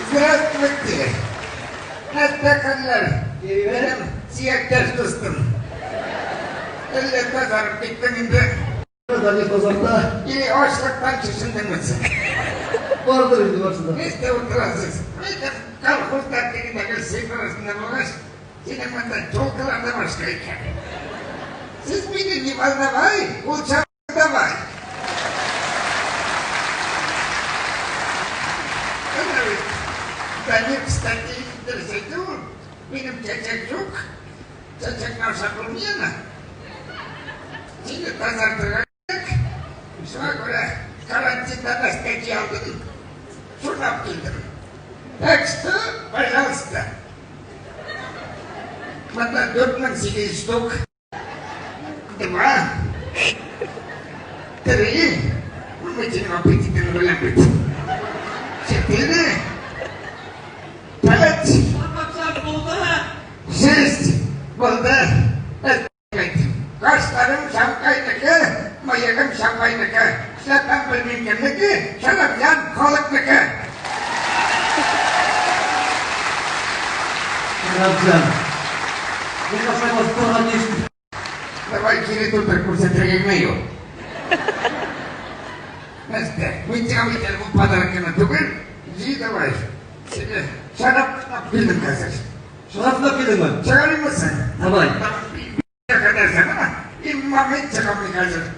Здравствуйте! Хәтта хәлләр, минем сөяктәш дустым. Әллә тазарып киттең инде? Дамир тазарта. Или ачлыктан шешендеңме син? Бардыр инде барсы да. Нәрсә утырасыз? Минем колхоз тәртибендәге сыйфыр арасында булгач, синең монда тёлкалар да башка икән. Сез мине не волновай, ул Давай. Әнә бит. Дамир, кстати, дөрес әйтте ул. Минем чәчәк юк. Чәчәкне ашап булмый аны. Сине тазартырга кирәк. Шуңа күрә карантинда мәстәки алдым. Шуны алып килдем. Так что, пожалуйста. Монда 4800 штук. Два, три, вытянем аппетитын белән бит. Четыре, пять, шесть, булды. Кашларым шамкайныкы, мыегым шампайныкы, эшләпәм белмим кемнеке, Шәрәфҗан халыкныкы. Шәрәфҗан. Миңа шулай басып торырга тиеш. Давай кире тутыр, күрсәтергә генә юк. Нәрсә, мин сиңа бит әле бу подарок кына түгел, җый давай. Сине шәраб алып килдем хәзер. Шәраб алып килдеңме? Чыгарыйммы соң? Давай. Кадәр сәгать, имамын чыгармый хәзер.